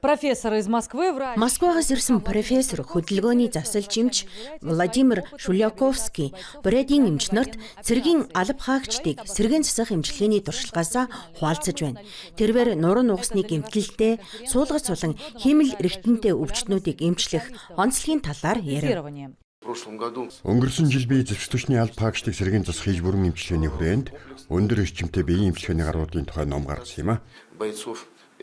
Профессор из Москвы, врач. Москвагаас ирсэн профессор, хөдөлгөөний засалч эмч Владимир Шуляковский Бурятын эмч нарт цэргийн алба хаагчдыг сэргээн засах эмчилгээний туршлагаас хуваалцаж байна. Тэрээр нуруу нугасны гэмтэлтэй, суулгац сулан хиймэл эргэтэнтэй өвчтнүүдийг эмчлэх онцлогийн талаар ярив. Өнгөрсөн жил би зэвсэг түвшний алба хаагчдыг сэргээн засах хийж бүрэн эмчилгээний хүрээнд өндөр эрчимтэй биеийн эмчилгээний гаруудын тухай ном гаргасан юм а.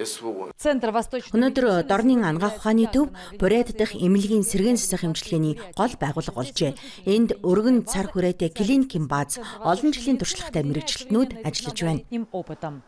Центр Восточной Өнөөдөр Дорнын анагаах ухааны төв Бурят дахь эмнэлгийн сэргээн засах эмчилгээний гол байгууллага болжээ. Энд өргөн цар хүрээтэй клиникийн бааз олон жилийн туршлагатай мэргэжилтнүүд ажиллаж байна. опытом.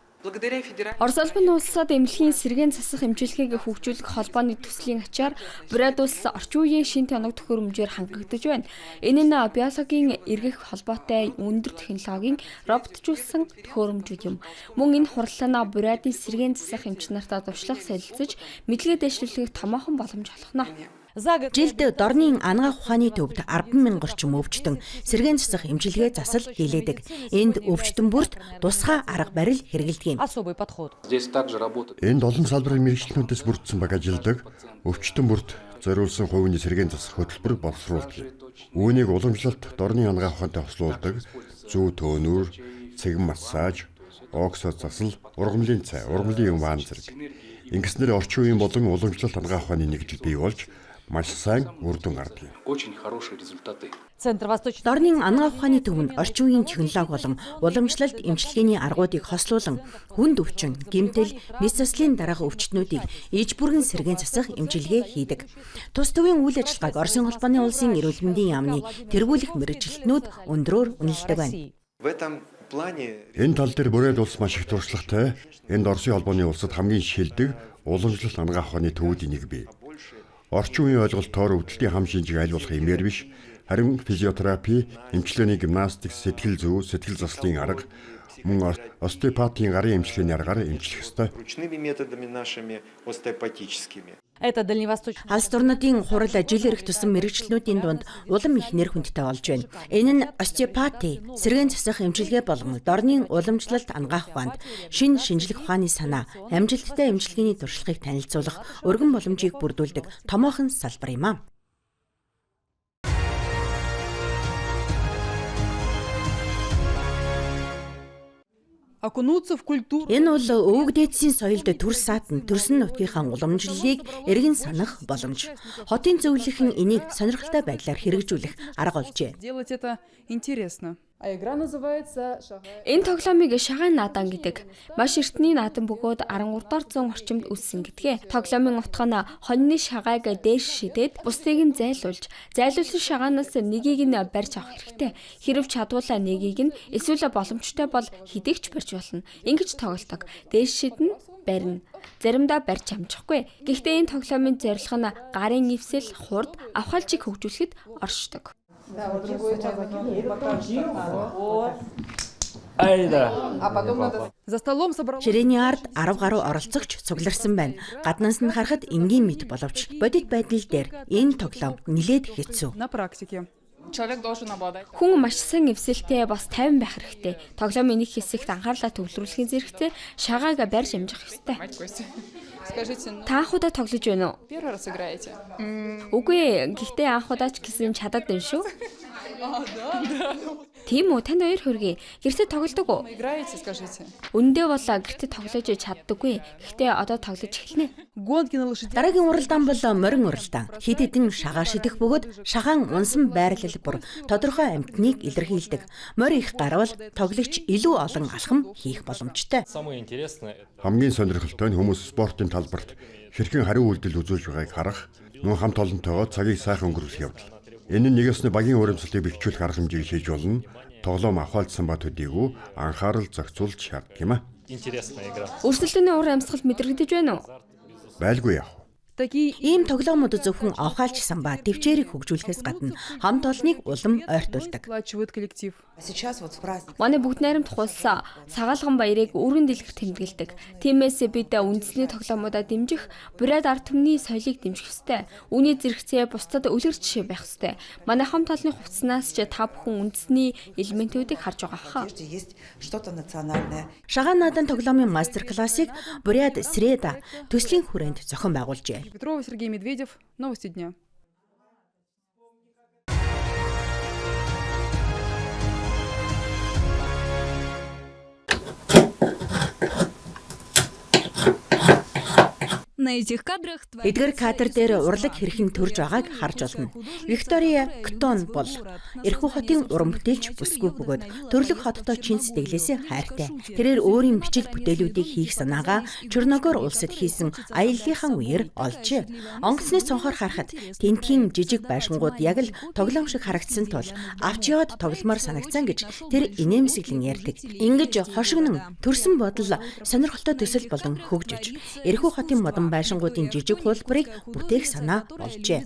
Орос улбан улсад эмнэлгийн сэргээн засах эмчилгээг хөгжүүлэх холбооны төслийн ачаар Бурят улс орчин үеийн шинэ тоног төхөөрөмжөөр хангагдаж байна. Энэ нь биологийн эргэх холбоотой өндөр технологийн роботжуулсан төхөөрөмжүүд юм. Мөн энэ хурлаа нь Бурятын сэргээн засах эмч нартаа туршлага солилцож мэдлэгээ дэвшлүүлэх томоохон боломж олгоно. За год Жилд Дорнын анагаах ухааны төвд 10,000 орчим өвчтөн сэргээн засах эмчилгээ засал хийлээдэг. Энд өвчтөн бүрт тусгай арга барил хэрэглэдэг юм. особый подход. Здесь также работает Энд олон салбарын мэргэжилтнүүдээс бүрдсэн баг ажилладаг. Өвчтөн бүрт зориулсан хувийн сэргээн засах хөтөлбөр боловсруулдаг. Үүнийг уламжлалт Дорнын анагаах ухаантай хослуулдаг зүү төөнүүр, цэгэн массаж, оксо засал, ургамлын цай, ургамлын юм ваан зэрэг. Ингэснээр орчин үеийн болон уламжлалт анагаах ухааны нэгдэл бий болж маш сайн үр дүн гардаг. очень хорошие результаты. Центр Восточной Дорнын анагаах ухааны төв нь орчин үеийн технологи болон уламжлалт эмчилгээний аргуудыг хослуулан хүнд өвчин, гэмтэл, мэс заслын дараах өвчтнүүдийг иж бүргэн сэргээн засах эмчилгээ хийдэг. Тус төвийн үйл ажиллагааг Оросын холбооны улсын эрүүл мэндийн яамны тэргүүлэх мэргэжилтнүүд өндрөөр үнэлдэг байна. России. В этом плане Энэ тал дээр Бурят улс маш их туршлагатай. Энд Оросын холбооны улсад хамгийн шилдэг уламжлалт анагаах ухааны төвүүдийн нэг бий. Орчин үеийн ойлголтоор өвдөлтийн хам шинжийг аль болох эмээр биш, харин физиотерапи, эмчилгээний гимнастик, сэтгэл зүй, сэтгэл заслын арга, мөн остеопатийн гарын эмчилгээний аргаар эмчлэх ёстой. ручными методами нашими остеопатическими. Это дальневосточный Алс дорнодын хурал жил ирэх тусам мэргэжилтнүүдийн дунд улам их нэр хүндтэй болж байна. Энэ нь остеопати, сэргээн засах эмчилгээ болон дорнын уламжлалт анагаах ухаанд шинэ шинжлэх ухааны санаа, амжилттай эмчилгээний туршлагыг танилцуулах өргөн боломжийг бүрдүүлдэг томоохон салбар юм а. Окунуться в культуру. Энэ бол өвөг дээдсийн соёлд төр саатан төрсөн нутгийнхаа уламжлалыг эргэн санах боломж. Хотын зөвлөх нь энийг сонирхолтой байдлаар хэрэгжүүлэх арга олжээ. Делать это интересно. А игра называется «Шагай». Энэ тоглоомыг Шагаан надан гэдэг. Маш эртний надан бөгөөд 13 дугаар зуун орчимд үүссэн гэдгээ. Тоглоомын утга нь хоньны шагааг дээш шидээд бусдыг нь зайлуулж, зайлуулсан шагаанаас нэгийг нь барьж авах хэрэгтэй. Хэрв чадвал нэгийг нь эсвэл боломжтой бол хэдийг ч барьж болно. Ингэж тоглодог. Дээш шиднэ, барина. Заримдаа барьж амжихгүй. Гэхдээ энэ тоглоомын зорилго нь гарын эвсэл, хурд, авхаалчийг хөгжүүлэхэд оршдог. Да, вот другой Айда. А потом надо... За столом собралось Ширээний ард 10 гаруй оролцогч цугларсан байна. Гаднаас нь харахад энгийн мэт боловч бодит байдал дээр энэ тоглоом нилээд хэцүү. на практике. Человек должен обладать. Хүн маш сайн эвсэлтэй бас тайван байх хэрэгтэй. Тоглоомын нэг хэсэгт анхаарлаа төвлөрүүлэхийн зэрэгцээ шагааг барьж амжих ёстой. Мать Костя. Скажите, ну, Та анх удаа тоглож байна уу? первый раз играете? Үгүй ээ, гэхдээ анх удаа ч гэсэн чадаад байна шүү. Тийм үү, танд баяр хүргэе. Гэртээ тоглодог уу? Играете, скажите? Үнэндээ бол гэртээ тоглож чаддаггүй. Гэхдээ одоо тоглож эхэлнэ. Гонки на лошадях. Дараагийн уралдаан бол морин уралдаан. Хэд хэдэн шагаа шидэх бөгөөд шагаан унсан байрлал бүр тодорхой амьтныг илэрхийлдэг. Морь их гарвал тоглогч илүү олон алхам хийх боломжтой. Самое интересное это Хамгийн сонирхолтой нь хүмүүс спортын талбарт хэрхэн хариу үйлдэл үзүүлж байгааг харах, мөн хамт олонтойгоо цагийг сайхан өнгөрүүлэх явдал. Энэ нь нэгээс нь багийн урамслалыг бэхжүүлэх арга хэмжээг хийж болно. Тоглоом авахалдсан ба төдийгүй анхаарал зохицуулж шаарддаг юм а. интересная игра. Өрсөлдөөний уур амьсгал мэдрэгдэж байна уу? Байлгүй яах вэ? Такие Ийм тоглоомууд зөвхөн овхаалчсан ба төвчээрийг хөгжүүлэхээс гадна хамт олныг улам ойртуулдаг. сплачивают коллектив. Сейчас вот в праздник Манай бүгд найрамдах улс сагаалган баярыг өргөн дэлгэр тэмдэглэдэг. Тиймээс бид үндэсний тоглоомуудаа дэмжих, бурят ард түмний соёлыг дэмжих ёстой. Үүний зэрэгцээ бусдад үлгэр жишээ байх ёстой. Манай хамт олонны хувцаснаас ч та бүхэн үндэсний элементүүдийг харж байгаа хаа. одежде есть что-то национальное. Шагаан надан тоглоомын мастер классыг Бурят Среда төслийн хүрээнд зохион байгуулжээ. Петрова, Сергей Медведев. Новости дня. На этих кадрах Эдгээр кадр дээр урлаг хэрхэн төрж байгааг харж болно. Виктория Ктон бол Эрхүү хотын уран бүтээлч бүсгүй бөгөөд төрлөх хоттой чин сэтгэлээсээ хайртай. Тэрээр өөрийн бичил бүтээлүүдийг хийх санаагаа Черногор улсад хийсэн аяллынхаа үеэр олжээ. Онгоцны цонхоор харахад тентхийн жижиг байшингууд яг л тоглоом шиг харагдсан тул авч яваад тогломоор санагдсан гэж тэр инээмсэглэн ярьдаг. Ингэж хошигнон төрсөн бодол сонирхолтой төсөл болон хөгжиж Эрхүү хотын модон байшингуудын жижиг хуулбарыг бүтээх санаа болжээ.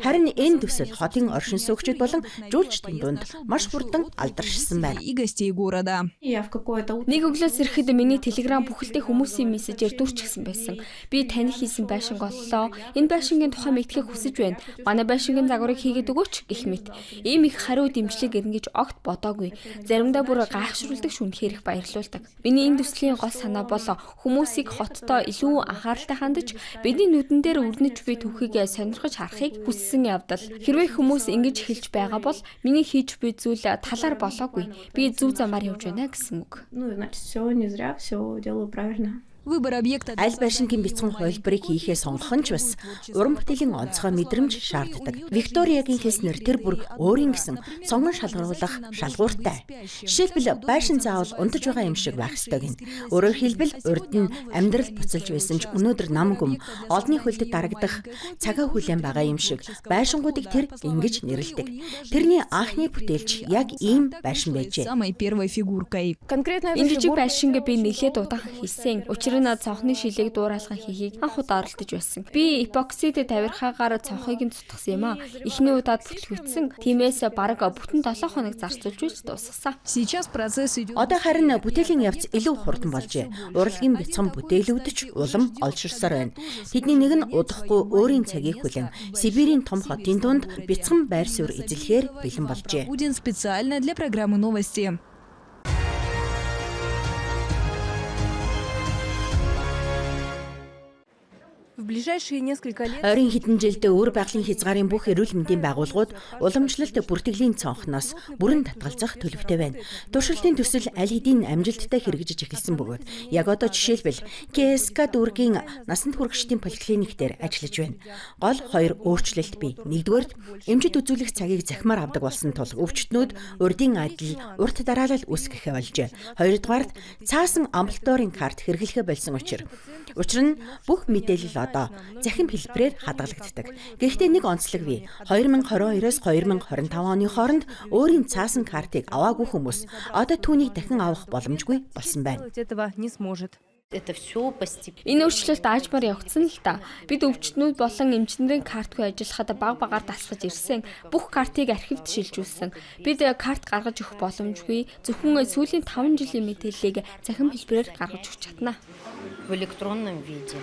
Харин энэ төсөл хотын оршин суугчид болон жуулчдын дунд маш хурдан алдаршсан байна. и гостей города. Я в какое-то утро Нэг өглөөс ирэхэд миний Telegram бүхэлдээ хүмүүсийн мессежээр дүрчгсэн байсан. Би таних хийсэн байшинг оллоо. Энэ байшингийн тухай мэдхийг хүсэж байна. Манай байшингийн загварыг хийгээд өгөөч гэх мэт. Ийм их хариу дэмжлэг ирнэ гэж огт бодоогүй. Заримдаа бүр гайхшруулдаг шүнхээр их баярлуулдаг. Миний энэ төслийн гол санаа бол хүмүүсийг хоттой илүү анхааралтай хандаж бидний нүдэн дээр өрнөж буй түүхийг сонирхож харахыг хүссэн явдал. Хэрвээ хүмүүс ингэж хэлж байгаа бол миний хийж буй зүйл талаар болоогүй. Би зөв замаар явж байна гэсэн үг. Ну, значит, все не зря, все делаю правильно. Выбор объекта Аль байшингийн бяцхан хувилбарыг хийхээ сонгох нь ч бас уран бүтээлийн онцгой мэдрэмж шаарддаг. Викториягийн хэлснээр тэр бүр өөрийн гэсэн сонгон шалгаруулах шалгууртай. Жишээлбэл байшин заавал унтаж байгаа юм шиг байх ёстой гэнэ. Өөрөөр хэлбэл урд нь амьдрал буцалж байсан ч өнөөдөр нам гүм олонний хөлдөд дарагдах цагаа хүлээн байгаа юм шиг байшингуудыг тэр ингэж нэрлэдэг. Тэрний анхны бүтээлч яг ийм байшин байжээ. самой первой фигуркой. Конкретно Энэ жижиг байшинг би нэлээд удаан хийсэн. Учир нь цонхны шилээг дуурайлхан хийхийг анх удаа оролдож байсан. Би эпоксид тавирхаагаар цонхыг нь цутгасан юм аа. Эхний удаад бүтлгүйтсэн. Тиймээс бараг бүтэн 7 хоног зарцуулж байж дуусгасан. Сейчас процесс идет. Одоо харин бүтээлийн явц илүү хурдан болжээ. Урлагийн бяцхан бүтээлүүд ч улам олширсоор байна. Тэдний нэг нь удахгүй өөрийн цагийг хүлээн Сибирийн том хотын дунд бяцхан байр суурь эзлэхээр бэлэн болжээ. Удин специально для программы «Новости». В ближайшие несколько лет Ойрын хэдэн жилдээ өр байгалийн хязгаарын бүх эрүүл мэндийн байгууллагууд уламжлалт бүртгэлийн цонхноос бүрэн татгалзах төлөвтэй байна. Туршилтын төсөл аль хэдийн амжилттай хэрэгжиж эхэлсэн бөгөөд яг одоо жишээлбэл КСК дүүргийн насанд хүрэгчдийн поликлиник дээр ажиллаж байна. Гол хоёр өөрчлөлт бий. Нэгдүгээрт эмчит үзүүлэх цагийг захимаар авдаг болсон тул өвчтнүүд урдын адил урт дараалал үүсгэхээ болжээ. Хоёрдугаарт цаасан амбулаторийн карт хэрэглэхээ болсон учир. Учир нь бүх мэдээлэл одоо захим хэлбэрээр хадгалагддаг. Гэхдээ нэг онцлог бий. 2022-оос 2025 оны хооронд өөрийн цаасан картыг аваагүй хүмүүс одоо түүнийг дахин авах боломжгүй болсон байна. делать этого не сможет. Это все постепенно. Энэ өөрчлөлт аажмаар явагдсан л да. Бид өвчтнүүд болон эмчнэрийн картгүй ажиллахад баг багаар дасгаж ирсэн. Бүх картыг архивд шилжүүлсэн. Бид карт гаргаж өгөх боломжгүй. Зөвхөн сүүлийн 5 жилийн мэдээллийг захим хэлбэрээр гаргаж өгч чадна. В электронном виде.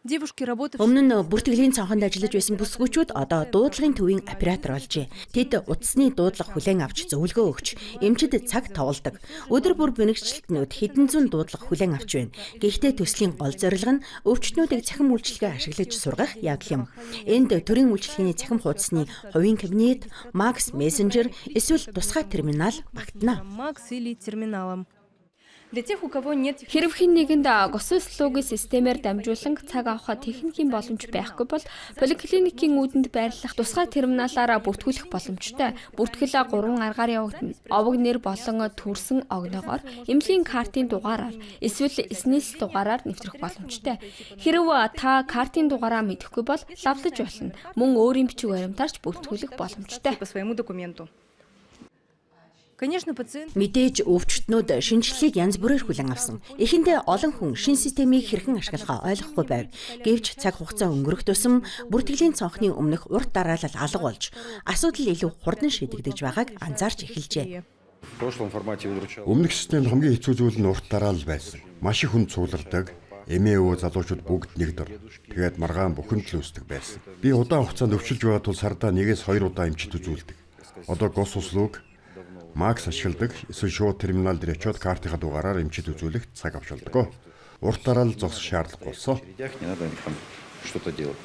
Девушки, работавшие Өмнө нь бүртгэлийн цонхонд ажиллаж байсан бүсгүүчүүд одоо дуудлагын төвийн оператор болжээ. Тэд утасны дуудлага хүлээн авч зөвлөгөө өгч, эмчид цаг товлдог. Өдөр бүр бэнэгчлэлтнүүд хэдэн зуун дуудлага хүлээн авч байна. Гэхдээ төслийн гол зорилго нь өвчтнүүдийг цахим үйлчилгээ ашиглаж сургах явдал юм. Энд төрийн үйлчилгээний цахим хуудасны хувийн кабинет, Max Messenger эсвэл тусгай терминал багтана. Макс или терминалом. Для тех, у кого нет Хэрв хэн нэгэнд госуслугийн системээр дамжуулан цаг авахад техникийн боломж байхгүй бол поликлиникийн үүдэнд байрлах тусгай терминалаараа бүртгүүлэх боломжтой. Бүртгэл 3 аргаар явагдана. Овог нэр болон төрсэн огногоор, эмнэлгийн картын дугаараар, эсвэл СНИЛС дугаараар нэвтрэх боломжтой. Хэрв та картын дугаараа мэдэхгүй бол лавлаж болно. Мөн өөрийн бичиг баримтаарч бүртгүүлэх боломжтой. по своему документу. Конечно, пациент Мэдээж өвчтнүүд шинэчлэлийг янз бүрээр хүлээн авсан. Эхэндээ олон хүн шинэ системийг хэрхэн ашиглахаа ойлгохгүй байв. Гэвч цаг хугацаа өнгөрөх тусам бүртгэлийн цонхны өмнөх урт дараалал алга болж, асуудал илүү хурдан шийдэгдэж байгааг анзаарч эхэлжээ. В прошлом формате выручал. Өмнөх системд хамгийн хэцүү зүйл нь урт дараалал байсан. Маш их хүн цуглардаг. Эмээ өвөө залуучууд бүгд нэг дор. Тэгээд маргаан бухимдал үүсдэг байсан. Би удаан хугацаанд өвчилж байгаа тул сардаа 1-2 удаа эмчит үзүүлдэг. Одоо госуслуг Макс ашигладаг эсвэл шууд терминал дээр очиод картынхаа дугаараар эмчит үзүүлэх цаг авч болдгоо. Урт дараалал зогсох шаардлагагүй болсон. В очередях не надо там что-то делать.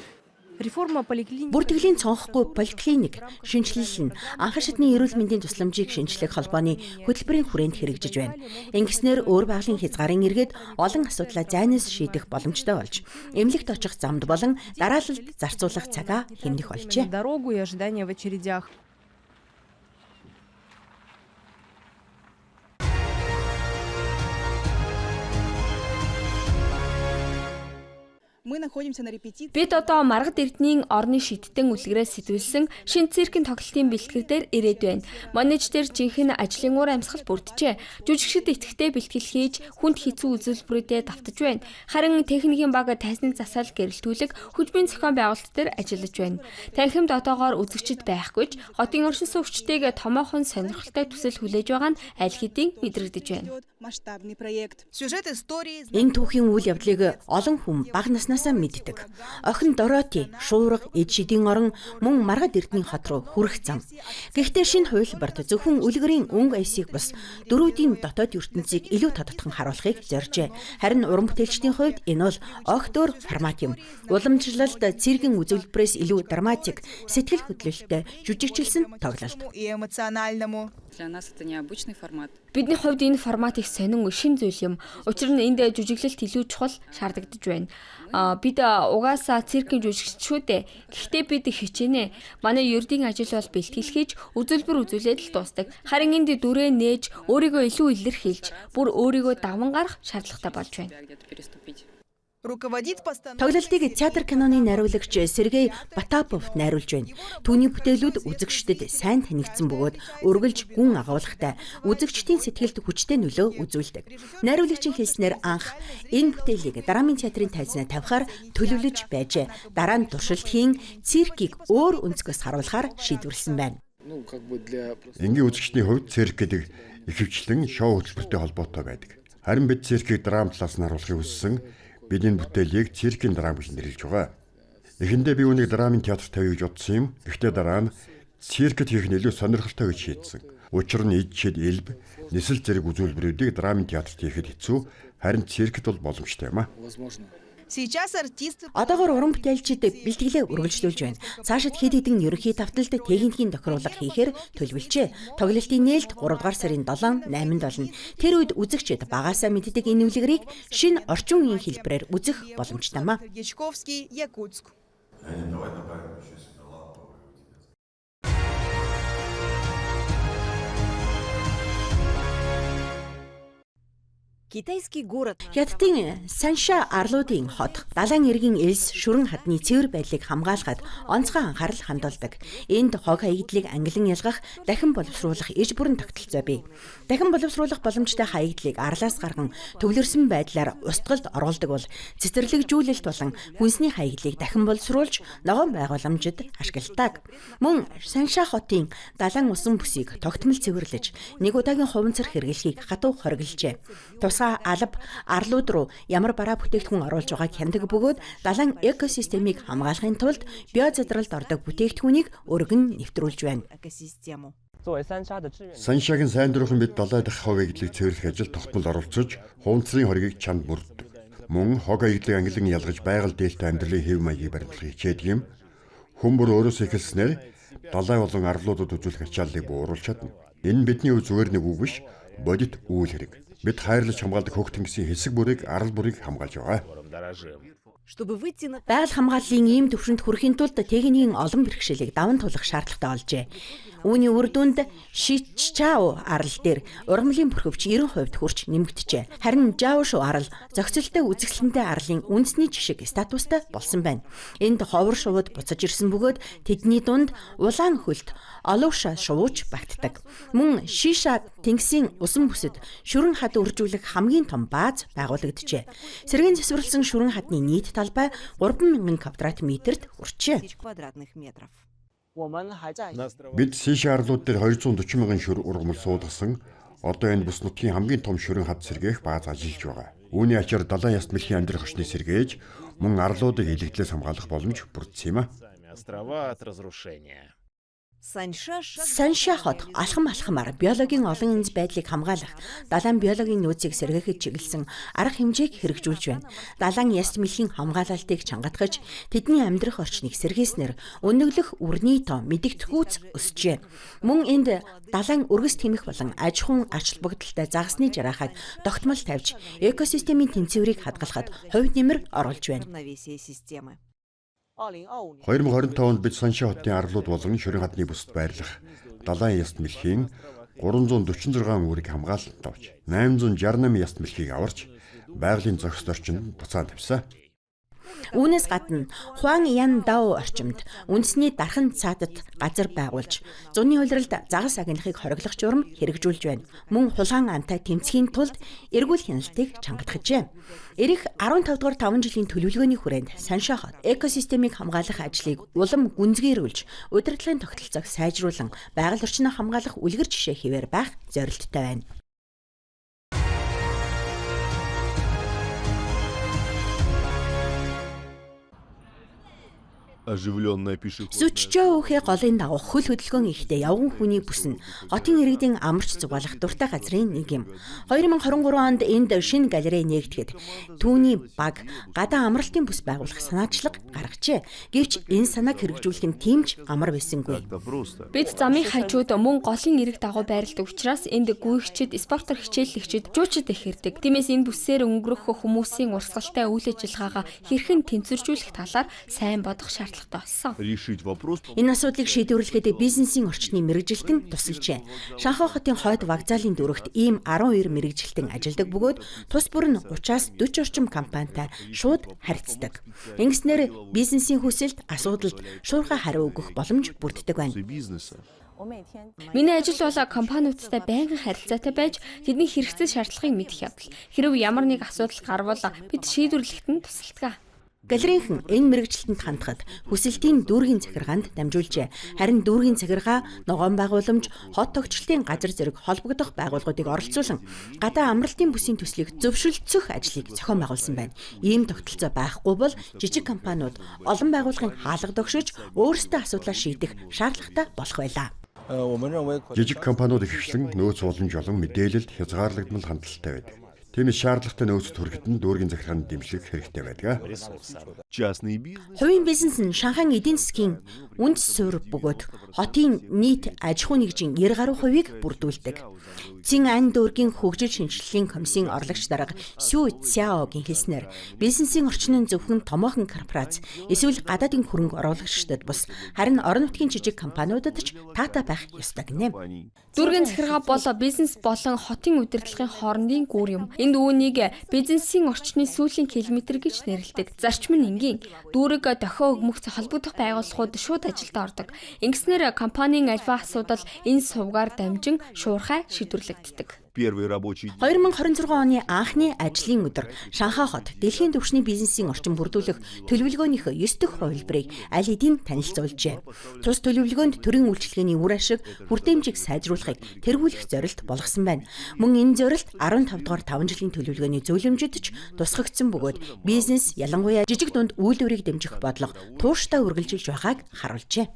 Реформа поликлиники Бүртгэлийн цонхгүй поликлиник шинэчлэл нь анхан шатны эрүүл мэндийн тусламжийг шинчлэх холбооны хөтөлбөрийн хүрээнд хэрэгжиж байна. Ингэснээр өөр байгалийн хязгаарын эргээд олон асуудлаа зайнаас шийдэх боломжтой болж, эмнэлэгт очих замд болон дараалалд зарцуулах цагаа хэмнэх болжээ. Дорогу и ожидание в очередях. Мы находимся на репетиции. Бид одоо Маргад Эрдэнийн орны шидтэн үлгэрээс сэтгүүлсэн шинэ циркийн тоглолтын бэлтгэл дээр ирээд байна. Манеж дээр жинхэнэ ажлын уур амьсгал бүрджээ. Жүжигчид идэвхтэй бэлтгэл хийж хүнд хэцүү үзүүлбэрүүдэд давтаж байна. Харин техникийн баг тайзны засаал гэрэлтүүлэг хөгжмийн зохион байгуулалт дээр ажиллаж байна. Танхимд одоогоор үзэгчид байхгүй ч хотын оршин суугчдыг томоохон сонирхолтой төсөл хүлээж байгаа нь аль хэдийн мэдрэгдэж байна. Масштабный проект. Сюжет истории. Энэ түүхийн үйл явдлыг олон хүн бага наснаасаа мэддэг. Охин Дороти, шуурга, эд шидийн орон мөн Маргад Эрдэнийн хот руу хүрэх зам. Гэхдээ шинэ хувилбарт зөвхөн үлгэрийн өнгө аясыг бус дөрүүдийн дотоод ертөнцийг илүү тодотхон харуулахыг зоржээ. Харин уран бүтээлчдийн хувьд энэ бол огт өөр формат юм. Уламжлалт циркийн үзүүлбэрээс илүү драматик, сэтгэл хөдлөлттэй жүжигчилсэн тоглолт. И эмоциональному. Для нас это необычный формат. Бидний хувьд энэ формат их сонин шинэ зүйл юм. Учир нь энд жүжиглэлт илүү чухал шаардагдаж байна. Бид угаасаа циркийн жүжигч шүү дээ. Гэхдээ бид хичээнэ. Манай ердийн ажил бол бэлтгэл хийж, үзүүлбэр үзүүлээд л дуусдаг. Харин энд дүрээ нээж, өөрийгөө илүү илэрхийлж, бүр өөрийгөө даван гарах шаардлагатай болж байна. Где-то переступить. Руководит постановкой. Тоглолтыг театр киноны найруулагч Сергей Батапов найруулж байна. Түүний бүтээлүүд үзэгчдэд сайн танигдсан бөгөөд үргэлж гүн агуулгатай, үзэгчдийн сэтгэлд хүчтэй нөлөө үзүүлдэг. Найруулагчийн хэлснээр анх энэ бүтээлийг драмын театрын тайзнаа тавихаар төлөвлөж байжээ. Дараа нь туршилт хийн циркийг өөр өнцгөөс харуулахаар шийдвэрлсэн байна. Ну, как бы для Энгийн үзэгчдийн хувьд цирк гэдэг ихэвчлэн шоу хөтөлбөртэй холбоотой байдаг. Харин бид циркийг драм талаас нь харуулахыг хүссэн. Бид энэ бүтээлийг циркийн драм гэж нэрлэж байгаа. Эхэндээ би үүнийг драмын театрт тавья гэж бодсон юм. Гэхдээ дараа нь циркэд хийх нь илүү сонирхолтой гэж шийдсэн. Учир нь эд шид элб, нисэл зэрэг үзүүлбэрүүдийг драмын театрт хийхэд хэцүү, харин циркэд бол боломжтой юм а. возможно. Сейчас артисты Одоогоор уран бүтээлчид бэлтгэлээ үргэлжлүүлж байна. Цаашид хэд хэдэн ерөнхий тавталд техникийн тохируулга хийхээр төлөвлөжээ. Тоглолтын нээлт 3 дугаар сарын 7, 8-нд болно. Тэр үед үзэгчид багаасаа мэддэг энэ үлгэрийг шинэ орчин үеийн хэлбэрээр үзэх боломжтой юм а. Дьячковский, Якутск. Китайский город. Хятадын Санша арлуудын хот далайн эргийн элс шүрэн хадны цэвэр байдлыг хамгаалахад онцгой анхаарал хандуулдаг. Энд хог хаягдлыг ангилан ялгах, дахин боловсруулах иж бүрэн тогтолцоо бий. Дахин боловсруулах боломжтой хаягдлыг арлаас гарган төвлөрсөн байдлаар устгалд оруулдаг бол цэцэрлэгжүүлэлт болон хүнсний хаягдлыг дахин боловсруулж ногоон байгууламжид ашигладаг. Мөн Санша хотын далайн усан бүсийг тогтмол цэвэрлэж, нэг удаагийн хуванцар хэрэглэхийг хатуу хоригложээ. Тусгай алба арлууд руу ямар бараа бүтээгдэхүүн оруулж байгааг хяндаг бөгөөд далайн экосистемийг хамгаалахын тулд био задралд ордог бүтээгдэхүүнийг өргөн нэвтрүүлж байна. Экосистему. Саншагийн сайн дурын бид далай дахь хог хаягдлыг цэвэрлэх ажил тогтмол оролцож, хуванцрын хоргийг чанд мөрддөг. Мөн хог хаягдлыг ангилан ялгаж байгаль дээлтэй амьдралын хэв маягийг баримтлахыг хичээдэг юм. Хүн бүр өөрөөсөө эхэлснээр далай болон арлуудад үзүүлэх ачааллыг бууруулж чадна. Энэ нь бидний хувьд зүгээр нэг үг биш, бодит үйл хэрэг. Бид хайрлаж хамгаалдаг хөх тэнгисийн хэсэг бүрийг арал бүрийг хамгаалж байгаа. Чтобы выйти на Байгаль хамгааллын ийм түвшинд хүрэхийн тулд техникийн олон бэрхшээлийг даван туулах шаардлагатай олжээ. Үүний үр дүнд Шиччао арал дээр ургамлын пүрхөвч 90% хүрч нэмэгджээ. Харин Жаошуу арал зохицолтой үзэсгэлэнтэй арлын үндэсний жишг статустай болсон байна. Энд ховор шувууд буцаж ирсэн бөгөөд тэдний дунд улаан хөлт оловша шувууч багтдаг. Мөн Шиша тэнгисийн усан бүсэд шүрэн хад үржүүлэх хамгийн том бааз байгуулагджээ. Сэргээн завсарласан шүрэн хадны нийт талбай 3000 квадрат метрт хүрчээ. квадратных метров. Бид Сиша арлууд дээр 240 мянган шүр ургамал суулгасан. Одоо энэ бүс нутгийн хамгийн том шүрэн хад сэргээх бааз ажиллаж байгаа. Үүний ачаар далайн яст мэлхийн амьдрах орчныг сэргээж, мөн арлуудыг илэгдлээс хамгаалах боломж бүрдсэн юм а. Острова от разрушения. Санша хот алхам алхмаар биологийн олон янз байдлыг хамгаалах, далайн биологийн нөөцийг сэргээхэд чиглэсэн арга хэмжээг хэрэгжүүлж байна. Далайн яст мэлхийн хамгаалалтыг чангатгаж, тэдний амьдрах орчныг сэргээснээр өнөглөх үрний тоо мэдэгдэхүүц өсжээ. Мөн энд далайн өргөс тэмэх болон аж ахуйн ач холбогдолтой загасны жараахад тогтмол тавьж, экосистемийн тэнцвэрийг хадгалахад хувь нэмэр оруулж байна. Равновесие системы. 2025 онд бид Санша хотын арлууд болон шүрэн хадны бүсэд байрлах далайн яст мэлхийн 346 үүрийг хамгаалалтанд авч, 868 яст мэлхийг аварч, байгалийн зохистой орчинд буцаан тавьсан. Үүнээс гадна Хуан Ян Дао орчимд үндэсний дархан цаадат газар байгуулж, зуны улиралд загас агнахыг хориглох журам хэрэгжүүлж байна. Мөн хулгайн амтай тэмцэхийн тулд эргүүл хяналтыг чангатгажээ. Ирэх 15 дугаар 5 жилийн төлөвлөгөөний хүрээнд Санша хот экосистемийг хамгаалах ажлыг улам гүнзгийрүүлж, удирдлагын тогтолцоог сайжруулан байгаль орчноо хамгаалах үлгэр жишээ хэвээр байх зорилттой байна. Оживленная пешеходная Сүчжоухэ голын дагуу хөл хөдөлгөөн ихтэй явган хүний бүс нь хотын иргэдийн амарч зугаалах дуртай газрын нэг юм. 2023 онд энд шинэ галерей нээгдэхэд түүний баг гадаа амралтын бүс байгуулах санаачлаг гаргажээ. Гэвч энэ санааг хэрэгжүүлэх нь тийм ч амар байсангүй. просто. Бид замын хажууд мөн голын эрэг дагуу байрладаг учраас энд гүйгчид, спортоор хичээллэгчид, жуучид их ирдэг. Тиймээс энэ бүсээр өнгөрөх хүмүүсийн урсгалтай үйл ажиллагаагаа хэрхэн тэнцвэржүүлэх талаар сайн бодох шаардлагатай болсон. Решить вопрос Энэ асуудлыг шийдвэрлэхэд бизнесийн орчны мэргэжилтэн тусалжээ. Шанхай хотын хойд вокзалын дүүрэгт ийм 12 мэргэжилтэн ажилладаг бөгөөд тус бүр нь 30-аас 40 орчим компанитай шууд харьцдаг. Ингэснээр бизнесийн хүсэлт, асуудалд шуурхай хариу өгөх боломж бүрддэг байна. бизнеса. Миний ажил бол компаниудтай байнгын харилцаатай байж тэдний хэрэгцээ шаардлагыг мэдэх явдал. Хэрв ямар нэг асуудал гарвал бид шийдвэрлэхэд нь тусалдаг. Галерейхэн энэ мэргэжилтэнд хандахад хүсэлтийн дүүргийн захиргаанд дамжуулжээ. Харин дүүргийн захиргаа ногоон байгууламж, хот тогтчлтын газар зэрэг холбогдох байгууллагуудыг оролцуулан гадаа амралтын бүсийн төслийг зөвшөлдсөх ажлыг зохион байгуулсан байна. Ийм тогтолцоо байхгүй бол жижиг компаниуд олон байгууллагын хаалга догшиж өөрсдөө асуудлаа шийдэх шаардлагатай болох байлаа. Жижиг компаниуд ихэвчлэн нөөц боломж болон мэдээлэлд хязгаарлагдмал хандлагатай байдаг. Тиймээс шаардлагатай нөөцөд хүрэхэд нь дүүргийн захиргааны дэмжлэг хэрэгтэй байдаг. Частный бизнес Хувийн бизнес нь Шанхайн эдийн засгийн үндэс суурь бөгөөд хотын нийт аж ахуй нэгжийн 90 гаруй хувийг бүрдүүлдэг. Цин Ан дүүргийн хөгжил шинжилгээний комиссийн орлогч дарга Сю Цяогийн хэлснээр бизнесийн орчин нь зөвхөн томоохон корпорац эсвэл гадаадын хөрөнгө оруулагчдад бус харин орон нутгийн жижиг компаниудад ч таатай байх ёстой гинэ. Дүүргийн захиргаа бол бизнес болон хотын удирдлагын хоорондын гүр юм. Энд үүнийг бизнесийн орчны сүүлийн километр гэж нэрлэдэг. Зарчим нь энгийн. Дүүрэг дохио өгмөгц холбогдох байгууллагууд шууд ажилд ордог. Ингэснээр компанийн альва асуудал энэ сувгаар дамжин шуурхай шийдвэрлэгддэг. Первый рабочий день. 2026 оны анхны ажлын өдөр Шанхай хот дэлхийн түвшний бизнесийн орчин бүрдүүлэх төлөвлөгөөнийхөө 9 дэх хувилбарыг аль хэдийн танилцуулжээ. Тус төлөвлөгөөнд төрийн үйлчилгээний үр ашиг, хүртээмжийг сайжруулахыг тэргүүлэх зорилт болгосон байна. Мөн энэ зорилт 15 дугаар 5 жилийн төлөвлөгөөний зөвлөмжөд ч тусгагдсан бөгөөд бизнес ялангуяа жижиг дунд үйлдвэрийг дэмжих бодлого тууштай үргэлжилж байгааг харуулжээ.